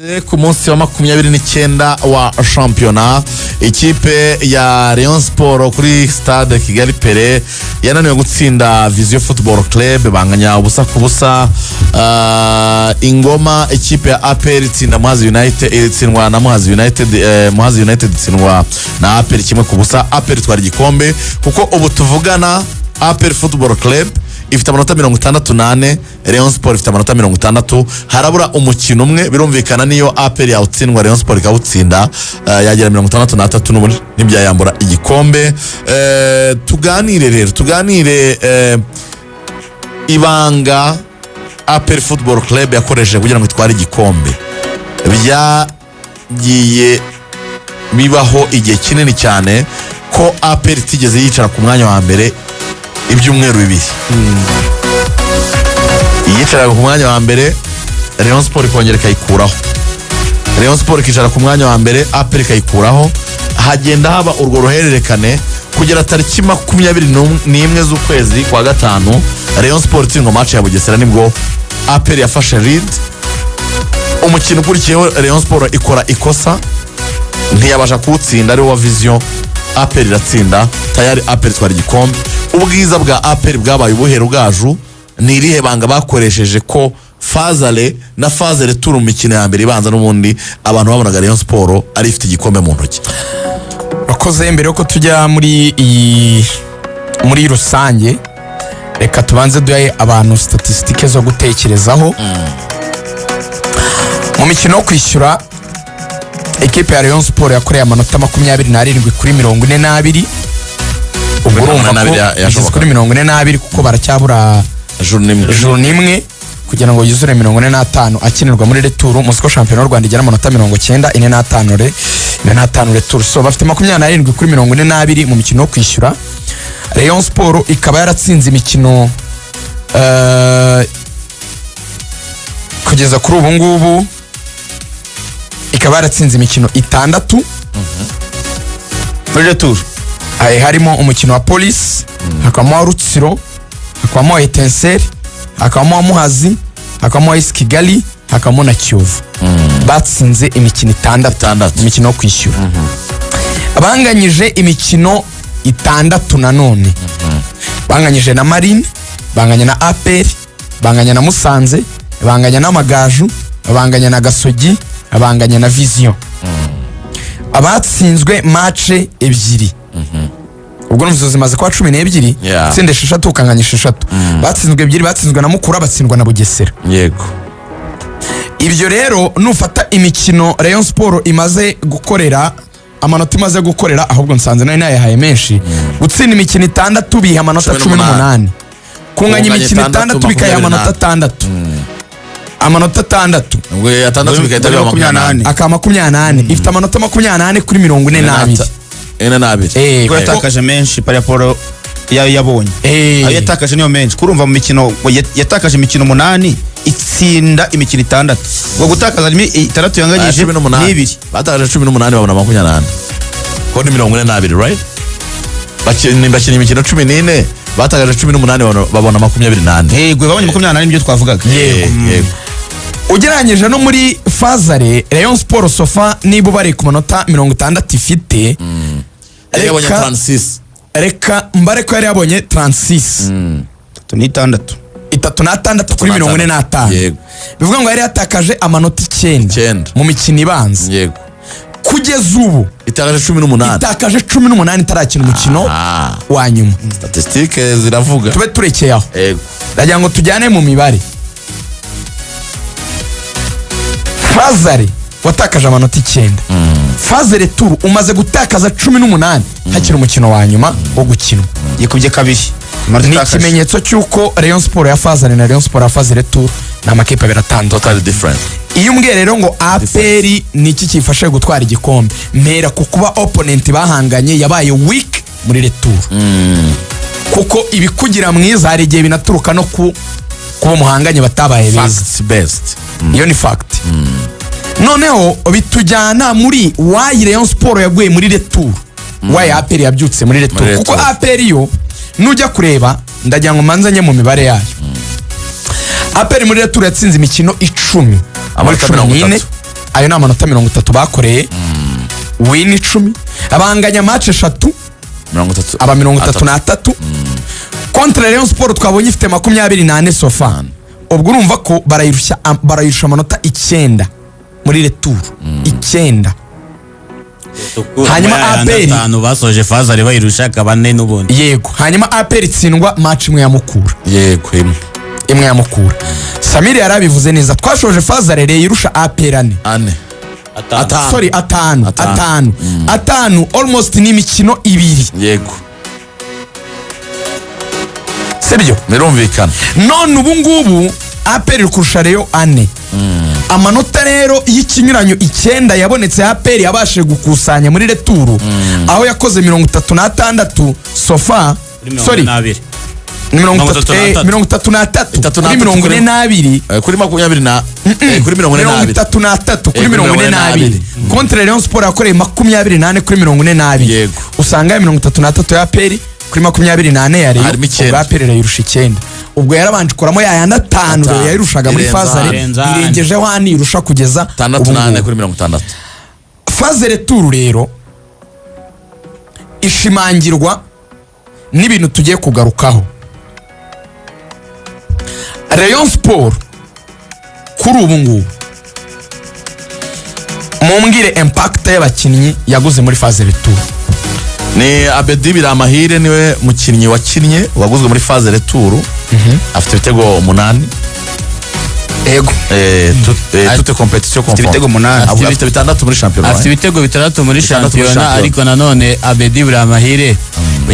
Ku munsi wa 29 wa shampiyona, ikipe ya Rayon Sport kuri Stade Kigali Pele yananiwe gutsinda Vision Football Club, banganya 0-0. Ingoma, ikipe ya APR itsinda Muhazi United, itsindwa na Muhazi United, Muhazi United itsindwa na APR 1-0. APR itwara igikombe, kuko ubu tuvugana APR Football Club ifite amanota 64, Rayon Sport ifite amanota 60, harabura umukino umwe. Birumvikana niyo APR yawutsindwa, Rayon Sport ikawutsinda, yagera 63, n'ubundi ntibyayambura igikombe. Tuganire rero, tuganire ibanga APR Football Club yakoresheje kugira ngo itware igikombe. Byagiye bibaho igihe kinini cyane ko APR itigeze yicara ku mwanya wa mbere ibyumweru 2. Yicaraga ku mwanya wa mbere, Rayon Sport ikongera ikayikuraho, Rayon Sport ikicara ku mwanya wa mbere, APR ikayikuraho. Hagenda haba urwo ruhererekane kugera tariki 21 z'ukwezi kwa gatanu, Rayon Sport itsindwa match ya Bugesera, nibwo APR yafashe lead. Umukino ukurikiyeho Rayon Sport ikora ikosa, ntiyabasha kuwutsinda, ariwo wa Vision, APR iratsinda. Tayari APR itwara igikombe. Ubwiza bwa APR bwabaye ubuheru bwaju. Ni irihe banga bakoresheje ko phase aller na phase retour, mu mikino ya mbere ibanza, n'ubundi abantu babonaga Rayon Sport ari ifite igikombe mu ntoki? Urakoze. Mbere yuko tujya muri iyi muri rusange, reka tubanze duhe abantu statistiques zo gutekerezaho. Mu mikino yo kwishyura, ekipe ya Rayon Sport yakoreye amanota 27 kuri 42. Ubwo urumva ko 42 igeze yashoboka. kuri 42, kuko baracyabura journée imwe. Journée imwe kugira ngo yuzure 45 akinirwa muri retour. Muzi ko shampiyona y'u Rwanda igera amanota 90, 45 aller, 45 retour. So bafite 27 kuri 42 mu mikino yo kwishyura. Rayon Sport ikaba yaratsinze imikino kugeza kuri ubu ngubu, ikaba yaratsinze imikino itandatu muri retour. Harimo umukino wa Polisi, hakabamo uwa Rutsiro, hakabamo uwa Etincelles, hakabamo uwa Muhazi, hakabamo uwa AS Kigali, hakabamo na Kiyovu. Batsinze imikino itandatu. Itandatu. Imikino yo kwishyura. Banganyije imikino itandatu nanone: banganyije na Marine, banganya na APR, banganya na Musanze, banganya n'Amagaju, banganya na Gasogi, banganya na Vision. Abatsinzwe match ebyiri, ubwo numva zimaze kuba 12. Tsinda esheshatu, ukanganya esheshatu. Batsinzwe ebyiri, batsinzwe na Mukura, batsindwa na Bugesera. Ibyo rero, nufata imikino Rayon Sport imaze gukorera, amanota imaze gukorera, ahubwo nsanze nayo nayahaye menshi. Gutsinda imikino itandatu biha amanota 18. 18, kunganya Kunganya imikino itandatu, itandatu bikayiha amanota 24. 6, amanota 6. Ubwo atandatu bigahita biba 24. Akaba 24. Ifite amanota 24 kuri 42. 42. Eh, Kuko yatakaje menshi par rapport yayo yabonye. Ayo yatakaje niyo menshi. Kurumva mu mikino yatakaje imikino umunani, itsinda imikino itandatu, ubwo gutakaza harimo itandatu yanganyije 18. n'ibiri. Batakaje 18, babona 24, ko ni 42, right? Bakina imikino 14, batakaje 18, babona 24. Yego, babonye 24, nibyo twavugaga. Yego. Ugereranyije no muri phase aller, Rayon Sport so far, niba ubariye ku manota 60 ifite, Yari yabonye 36. Reka mbare ko yari yabonye 36. Itatu n'itandatu. 36 kuri 45. Bivuga ngo yari yatakaje amanota 9 9. mu mikino ibanza. Kugeza ubu Itakaje 18. Itakaje 18 itarakina umukino wa nyuma. Statistiques ziravuga. Tube turekeye aho. Ndagira ngo tujyane mu mibare. Phase aller watakaje amanota 9, phase retour umaze gutakaza 18 hakiri umukino wa nyuma wo gukinwa. Yikubye kabiri amanota Ni itakaje. ikimenyetso cy'uko Rayon Sport ya phase aller na Rayon Sport ya phase retour ni amakipe abiri atandukanye. Totally different. Iyo umbwiye rero ngo APR ni iki kiyifashe gutwara igikombe, mpera ku kuba opponent bahanganye yabaye weak muri retour, kuko ibikugira mwiza hari igihe binaturuka no ku kuba muhanganye batabaye beza. Facts based. Iyo ni fact. Noneho bitujyana muri why Rayon Sport yaguye muri retour, why APR yabyutse muri retour. Muri Kuko retour. APR yo nujya kureba, ndagira ngo manze njye mu mibare yayo, APR muri retour yatsinze imikino 10 muri Amanota 14. 30. Ayo ni amanota 30 bakoreye win 10, banganya match eshatu, 30. Aba 33 contre Rayon Sport twabonye ifite 24 so far. Ubwo urumva ko barayirusha amanota 9 muri retour, 9. Hanyuma APR. Atanu basoje phase aller bayirusha, akaba ane n'ubundi. Yego, hanyuma APR itsindwa match imwe ya Mukura. Yego, imwe. Imwe ya Mukura. Samir yarabivuze neza, twashoje phase aller irusha APR ane. Ane. Atanu. Atanu. Sorry, atanu. Atanu. Atanu, atanu, almost ni imikino 2. Sibyo? Birumvikana. None ubu ngubu APR iri kurusha Rayon ane. Amanota rero y'ikinyuranyo 9 yabonetse, APR yabashije gukusanya muri retour, aho yakoze 36 so far. Kuri mirongo Sorry. ine n'abiri. Ni mirongo mirongo itatu itatu n'atatu. 33 Itatu kuri n'atatu 42. Kuri makumyabiri na kuri mirongo ine mirongo n'abiri. itatu n'atatu kuri kuri 42. 42. Contre Rayon Sport yakoreye 24 kuri 42. Usanga ya 33 ya APR kuri 24 ya Rayon, Harimo 9. ubwo APR irayirusha 9. Ubwo yarabanje ikuramo ya yandi atanu Atanu. Rayon yayirushaga muri Irenza phase aller, Irenza ane. irengejeho ane, irusha kugeza tandatu ubu n'ane ngubu. kuri 60. Phase retour rero ishimangirwa n'ibintu tugiye kugarukaho. Rayon Sport kuri ubu ngubu, mumbwire impact y'abakinnyi yaguze muri phase retour. Ni Abedi Biramahire, niwe mukinnyi wakinnye waguzwe muri phase retour, afite ibitego 8. Toutes compétitions Afite ibitego 8. Afite 6 muri shampiyona. Afite ibitego 6 muri 6 muri shampiyona. shampiyona. Ariko nanone Abedi Biramahire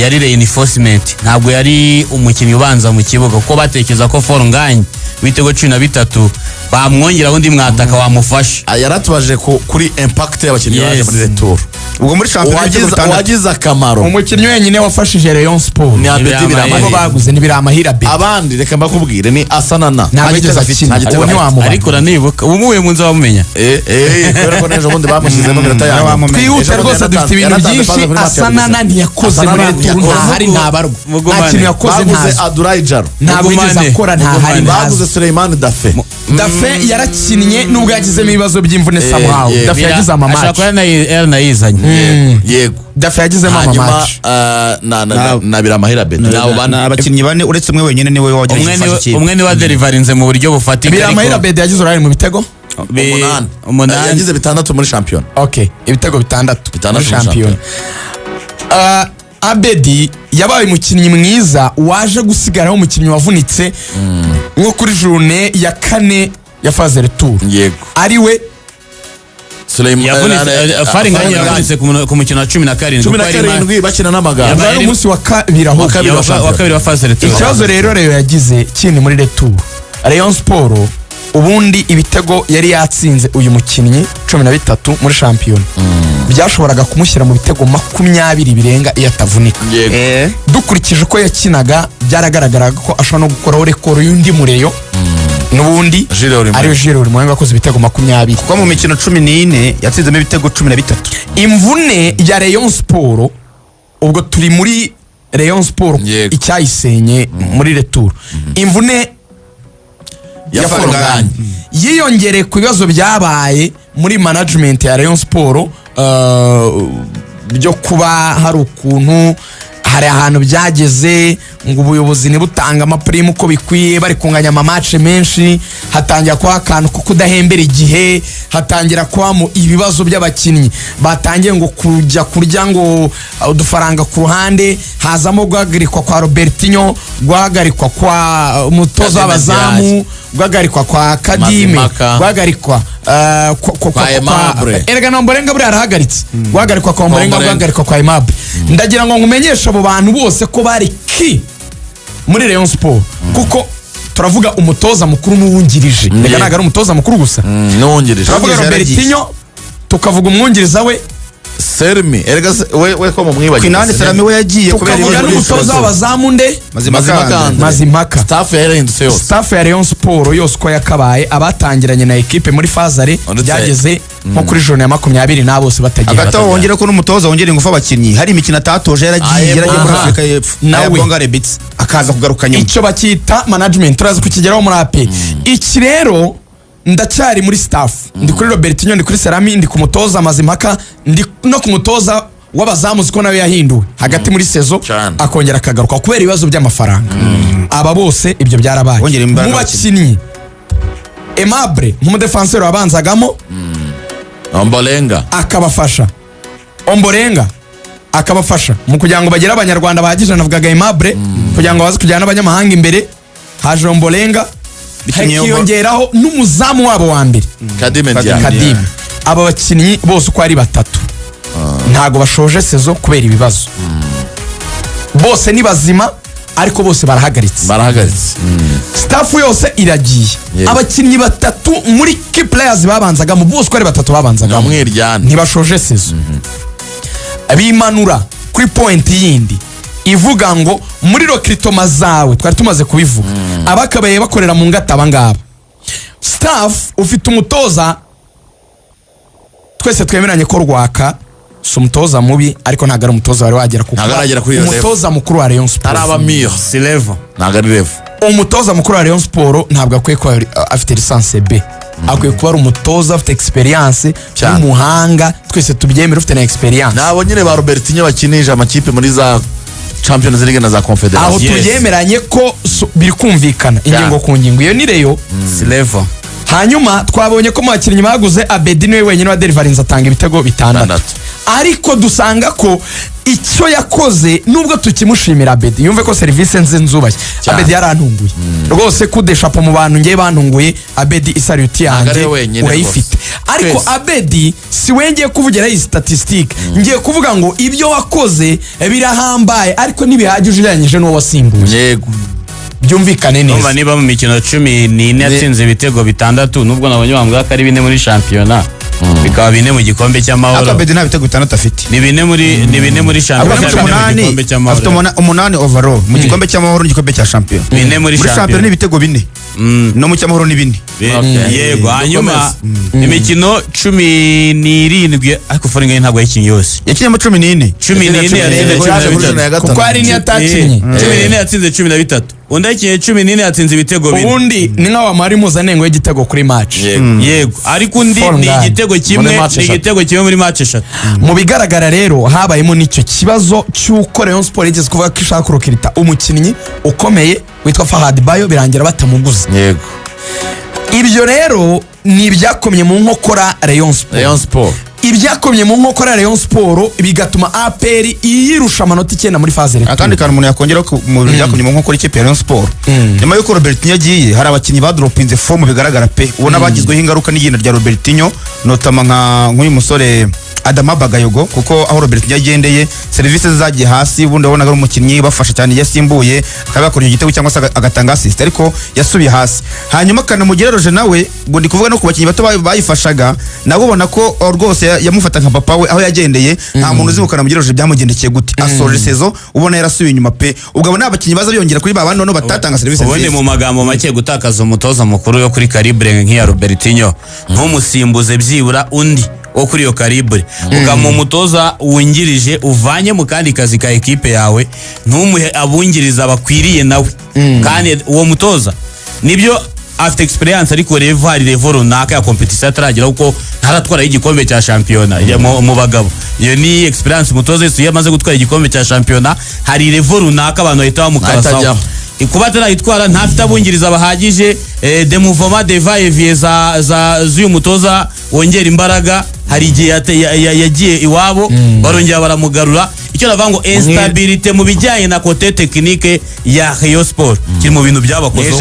yari reinforcement, ntabwo yari umukinnyi ubanza mu kibuga, kuko batekereza ko Fall Ngagne w'ibitego 13 bamwongeraho undi mwataka wamufasha. Ah, yaratubajije kuri impact y'abakinnyi baje muri retour. Ubwo muri shampiyona ibitego 6. Uwagize akamaro Umukinnyi wenyine wafashije Rayon Sport ni Abedi Biramahire. abo Biramahire. baguze ni Biramahire Abedi. Abandi reka mbakubwire, ni Asanana. Ntabwo yigeze akina. Nta gitego Uwo afite. ntiwamubara. Ariko uranibuka ubu muhuye mu nzu wamumenya. Kubera ko n'ejo bundi bamushyizemo iminota ya nyuma. Wamumenye. Twihute Ejo bundi rwose, dufite ibintu yanatanze byinshi. passe kuri match ya Asanana Bugesera. ntiyakoze muri Asanana retour, ntiyakoze. ntahari, ntabarwa, nta Mugumane. kintu yakoze. Baguze Ntazi. Adurayi Jaro. Ntabwo yigeze Mugumane. akora, ntahari. Mugumane. Baguze Ntazi. Suleiman Dafe. Dafe yarakinnye nubwo yagizemo ibibazo by'imvune somehow. Dafe yagize Ashobora ama match. kuba yaranayizanye. Yego. Dafe yagizemo Hanyuma ama match. na Biramahire Abedi, ni abo Ni bane. abakinnyi bane, uretse umwe wenyine niwe wagerageje Umwe gufasha ikipe. umwe niwe waderivarinze mu buryo bufatika. Biramahire Ariko Abedi yagize uruhare mu bitego. 8. 8. Yagize 6 muri shampiyona. Okay, ibitego 6 6 muri muri shampiyona. Abedi yabaye umukinnyi mwiza, waje gusigaraho umukinnyi wavunitse nko kuri journée ya kane ya phase retour, ari we Suleiman Yavunitse Fall Ngagne yavunitse ku mukino wa 17. cumi na Kuko yari karindwi bakina n'amagare. Yabaye Ari umunsi wa kabiri aho. Wa kabiri. wa kabiri wa phase retour. Ikibazo rero Rayon yagize kindi muri retour, Rayon Sport ubundi ibitego yari yatsinze uyu mukinnyi 13 muri shampiyona byashoboraga kumushyira mu bitego 20 birenga iyo atavunika. Dukurikije uko yakinaga, byaragaragaraga ko ashobora no gukoraho record y'undi mureyo n'ubundi, Jules Ulimwengu. ariwe Jules Ulimwengu wakoze ibitego 20. Kuko mu mikino 14 yatsinzemo ibitego 13. Imvune ya Rayon Sport, ubwo turi muri Rayon Sport, icyayisenye muri retour, imvune ya ya Fall Ngagne. Fall Ngagne yiyongereye ku bibazo byabaye muri management ya Rayon Sport, byo kuba hari ukuntu hari ahantu byageze ngo ubuyobozi ntibutanga ama prime uko bikwiye, bari kunganya ama match menshi, hatangira kuba akantu ko kudahembera igihe, hatangira kubamo ibibazo by'abakinnyi batangiye ngo kujya kurya ngo udufaranga ku ruhande, hazamo guhagarikwa kwa Robertinho, guhagarikwa kwa umutoza Kadime w'abazamu, guhagarikwa kwa Kadime, Mazimpaka. guhagarikwa Kwa Aimable. Erega na Ombolenga buriya arahagaritse, guhagarikwa kwa Ombolenga, Ombolenga. guhagarikwa kwa Aimable. Ndagira ngo nkumenyeshe abo bantu bose ko bari ki muri Rayon Sport, kuko turavuga umutoza mukuru n'uwungirije. Reka, ntabwo ari umutoza mukuru gusa. N'uwungirije. Turavuga Uwungirije yaragiye. Robertinho, tukavuga umwungiriza we. Sermi, erega we ko mumwibagiwe. Kwinani Salami we yagiye kubera Tukavuga ibibazo n'umutoza by'ubushobozi. w'abazamu nde? Mazimpaka Mazimpaka Andre. Andre. Mazimpaka. Staff yarahindutse yose. Staff ya Rayon Sport yose uko yakabaye, abatangiranye na ekipe muri phase aller, byageze nko kuri journée ya 20 na bose batagiye. Hagati aho wongere ko n'umutoza wongera ingufu abakinnyi, hari imikino atatoje, yaragiye Aye, yaragiye muri aha. Afurika y'Epfo. Nawe. Ayabonga Rebitsi akaza kugaruka nyuma. Icyo bacyita management, turaza kukigeraho muri APR. Iki rero Ndacyari muri staff, ndi kuri Robertinho, ndi kuri Salami, ndi ku mutoza Mazimpaka, ndi no ku mutoza w'abazamu, ko nawe yahinduwe hagati muri saison, Cyane. akongera akagaruka kubera ibibazo by'amafaranga. Aba bose ibyo byarabaye. Bongera imbaraga Mu bakinnyi, Aimable nk'umudefanseri wabanzagamo, Ombolenga. akabafasha, Omborenga akabafasha mu kugira ngo bagere abanyarwanda bahagije. Navugaga Aimable kugira ngo baze kujyana n'abanyamahanga imbere, haje Omborenga, Bitumye hakiyongeraho n'umuzamu wabo wa mbere, Kadime Kadime. Ndiaye. Kadime. Aba bakinnyi bose uko ari batatu ntago bashoje saison kubera ibibazo. Bose ni bazima, ariko bose barahagaritse. Barahagaritse. Staff yose iragiye. Abakinnyi batatu muri key players babanzagamo, bose uko ari batatu babanzagamo, Nyamwiryane. ntibashoje saison. Bimanura kuri point yindi ivuga ngo muri recrutement zawe, twari tumaze kubivuga, abakabaye bakorera mu ngata abangaba. Staff, ufite umutoza twese twemeranye ko Rwaka si umutoza mubi, ariko ntabwo ari umutoza wari wagera ku Ntabwo aragera kuri iyo level. umutoza mukuru wa Rayon Sport. Araba miyo. Si level. Ntabwo ari level. Umutoza mukuru wa Rayon Sport ntabwo akwiye kuba afite licence B, akwiye kuba ari umutoza ufite experience, Cyane. w'umuhanga, twese tubyemere, ufite na experience. Nabo nyine ba Robertinho bakinisha amakipe muri za Champions League na za Aho Confederation. tubyemeranye ko biri kumvikana ingingo ku ngingo. Iyo ni Rayon. Si level. Hanyuma twabonye ko mu bakinnyi baguze, Abedi niwe wenyine wa derivarinze, atanga ibitego 6. 6. Ariko dusanga ko icyo yakoze, nubwo tukimushimira, Abedi yumve ko serivisi nzi nzubashye. Cyane. Abedi yarantunguye rwose, kudeshapo mu bantu ngewe bantunguye. Abedi, isaluti yanjye Ari we wenyine urayifite. Ariko Twese. Abedi si we ngiye kuvugira iyi statistique, ngiye kuvuga ngo ibyo wakoze birahambaye, ariko ntibihagije ugereranyije n'uwo wasimbuye. Byumvikane Urumva, neza. niba mu mikino 14 yatsinze ibitego 6, nubwo nabonye bambwira ko ari 4 muri shampiyona, bikaba 4 mu gikombe Ariko cy'amahoro. Abedi nta bitego 6 afite. Ni 4 muri shampiyona, Afite 4 mu 8, gikombe afite cy'amahoro. 8 overall mu gikombe cy'amahoro n'igikombe cya shampiyona. 4 muri Muri shampiyona shampiyona. ni ibitego 4, no mu cy'amahoro ni 4. Yego, hanyuma imikino 17, ariko Foringa ntabwo yayikinnye yose. Yakinnyemo 14. 14 yatsinze 13. Kuko hari n'iyatakinnye. 14 yatsinze 13, undi yakinnye 14 yatsinze ibitego 4. Ubundi ni nka wamara impuzanengo y'igitego kuri match. Yego. Yego, ariko undi Fall ni Ngagne. igitego kimwe, Muri match ni 3. igitego kimwe muri match 3. Mu bigaragara rero, habayemo n'icyo kibazo cy'uko Rayon Sport yigeze kuvuga ko ishaka kurokirita umukinnyi ukomeye witwa Fahad Bayo, birangira batamuguze. Ibyo rero ni ibyakomye mu nkokora Rayon Sport. Rayon Sport. Ibyakomye mu nkokora Rayon Sport bigatuma APR yirusha amanota 9 muri phase retour. Akandi kantu umuntu yakongera mu bintu byakomye mu nkokora ikipe ya Rayon Sport, nyuma y'uko Robertinho agiye, hari abakinnyi badropinze forme bigaragara pe, ubona bagizweho ingaruka n'igenda rya Robertinho, notamment nka nk'uyu musore Adama Bagayogo, kuko aho Robertinho agendeye serivisi ze zagiye hasi. Ubundi wabonaga ari umukinnyi bafasha cyane, iyo asimbuye akaba yakora igitego cyangwa se agatanga assist, ariko yasubiye hasi. Hanyuma Kanamugire Roger nawe, ngo ndi kuvuga no ku bakinnyi bato bayifashaga, nabo ubona ko rwose yamufata nka papa we. Aho yagendeye nta muntu uzi ngo Kanamugire Roger byamugendekeye gute, asoje saison ubona yarasubiye inyuma pe. Ubwo abo ni abakinnyi baza biyongera kuri ba bandi noneho batatanga serivisi Ubundi nziza. mu magambo make, gutakaza umutoza mukuru yo kuri calibre nk'iya Robertinho, ntumusimbuze byibura undi wo kuri iyo calibre, ukamuha umutoza wungirije uvanye mu kandi kazi ka ekipe yawe, ntumuhe abungiriza bakwiriye nawe, kandi uwo mutoza nibyo afite experience, ariko level, hari level runaka ya competition ataragera, kuko ntaratwara igikombe cya shampiyona mu bagabo. Iyo ni experience. Umutoza wese iyo amaze gutwara igikombe cya shampiyona, hari level runaka abantu bahita bamukarasaho. Atajyaho. Kuba atarayitwara, ntafite abungiriza bahagije, de mouvement de va et vient za z'uyu mutoza wongera imbaraga, hari igihe yagiye iwabo barongera baramugarura. Icyo navuga ngo instabilité mu bijyanye na côté technique ya Rayon Sport kiri mu bintu byabakozeho.